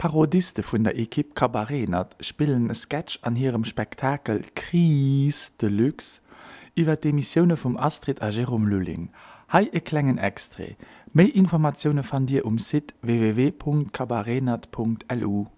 D'Parodiste vun der Ekipp Kabarenert spillen e Sketch an hirem Spektakel Crise de luxe iwwer d'Emissioune vum Astrid a Jérôme Lulling. Hei e klengen Extrait. Méi Informatioune fannt Dir um Site www.kabarenert.lu.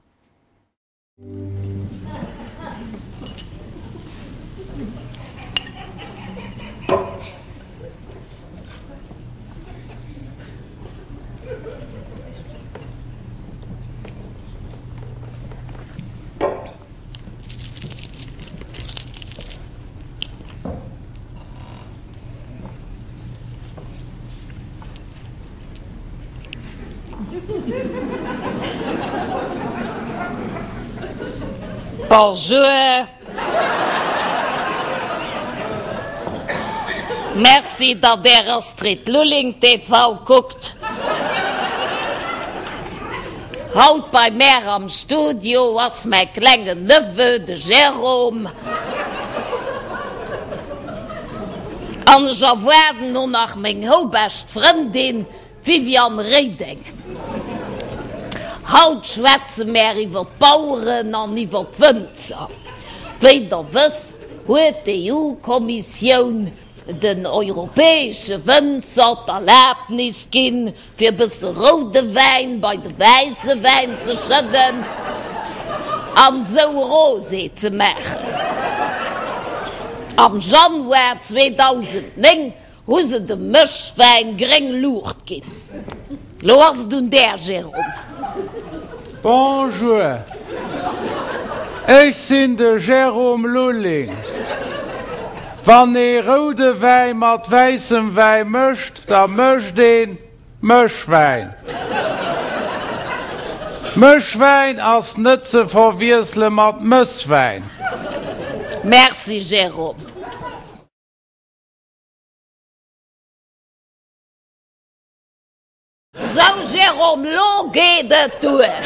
Bonjour. Merci, datt Är Astrid Lulling TV kuckt. Haut bei mär am Studio ass mäi klengen Neveu, de Jérôme. An ech erwaarden o nach meng houbescht Frëndin, d'Viviane Reding. Haut schwätze mär iwwer d'Baueren an iwwer d'Wënzer. Wéi der wësst, huet d'EU-Kommissioun den europäesche Wënzer d'Erlabnis ginn, fir e bësse roude Wäin bei de wäisse Wäin ze schëdden an esou Rosé ze maachen. Am Januar 2009 hu se dem Mëschwäin gréng Luucht ginn. Lo ass et un där, Jérôme. Bonjour, ech sinn de Jérôme Lulling. Wann ee roude Wäi mat wäissem Wäi mëscht, da mécht een Mëschwäin. Mëschwäin ass net ze verwiessele mat Mësswäin. Merci Jérôme. Sou Jérôme, lo geet et duer!